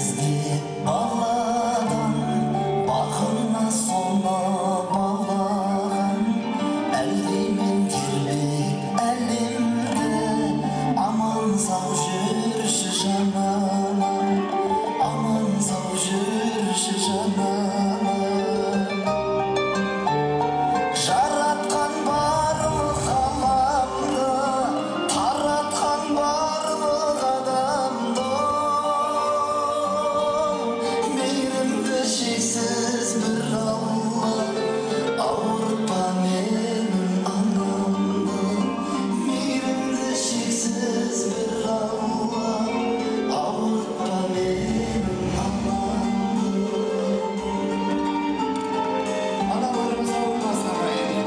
Іздеп баладан бақына соны балаған, әлдемен тербеп әлемді, аман сау жүрші жаным, аман сау жүрші жаным. Жаратқан барлық ғаламды, таратқан барлық адамды, мейірімді шексіз бір Алла, ауыртпа менің анамды. Мейірімді шексіз бір Алла, ауыртпа менің анамды. Аналарымыз ауырмасын, ағайын.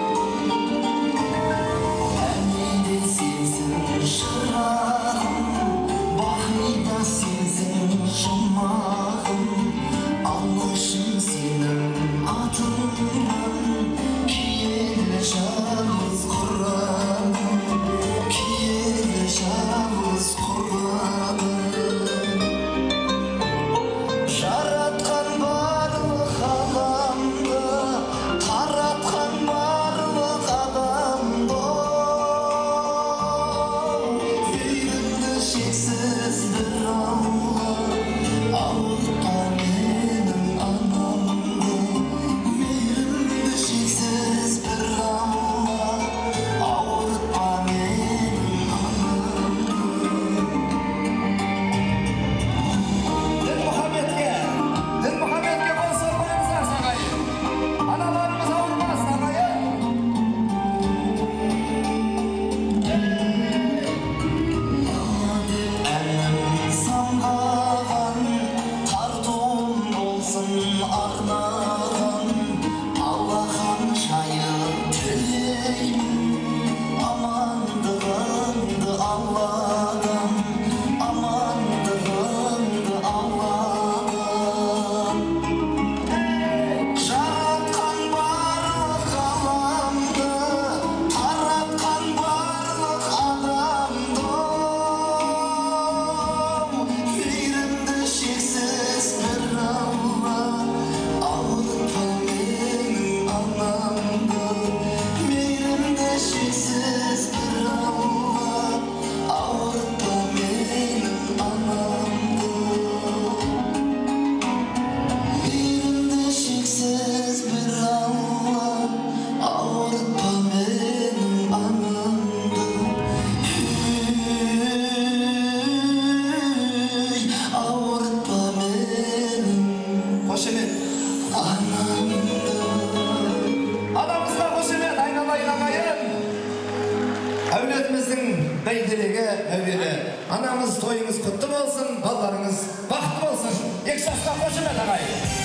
Әне де сенсің шырағым, бақи да сенсің жұмағым, Аллашым сенің атыңнан киелі жалғыз Құраным, киелі жалғыз Құраным. Жаратқан барлық ғаламды, таратқан барлық адамды, мейірімді шексіз бір Алла, ауыртпа менің анамды. Мейірімді шексіз бір Алла, ауыртпа менің анамды. Дінмұхаммедке, Дінмұхаммедке қол соғып ағайын. Аналарымыз ауырмасын, ағайын. Әнім самғаған, тартуым болсын арнаған, алақан жайып тілеймін амандығыңды Алладан, амандығыңды Алладан. Жаратқан барлық ғаламды, таратқан барлық адамды, мейірімді шексіз бір Алла, ауыртпа менің анамды. Мейірімді шексіз бір Алла, ауыртпа менің анамды. Мейірімді шексіз бір Алла, ауыртпа менің анамды. Ей, ауыртпа менің Қошемет. анамды. Анамызға қошемет, айналайын ағайын. Әулетіміздің бәйтерегі әуелі. Анамыз, тойыңыз құтты болсын, балаларыңыз бақытты болсын. Екі жасқа қошемет, ағайын.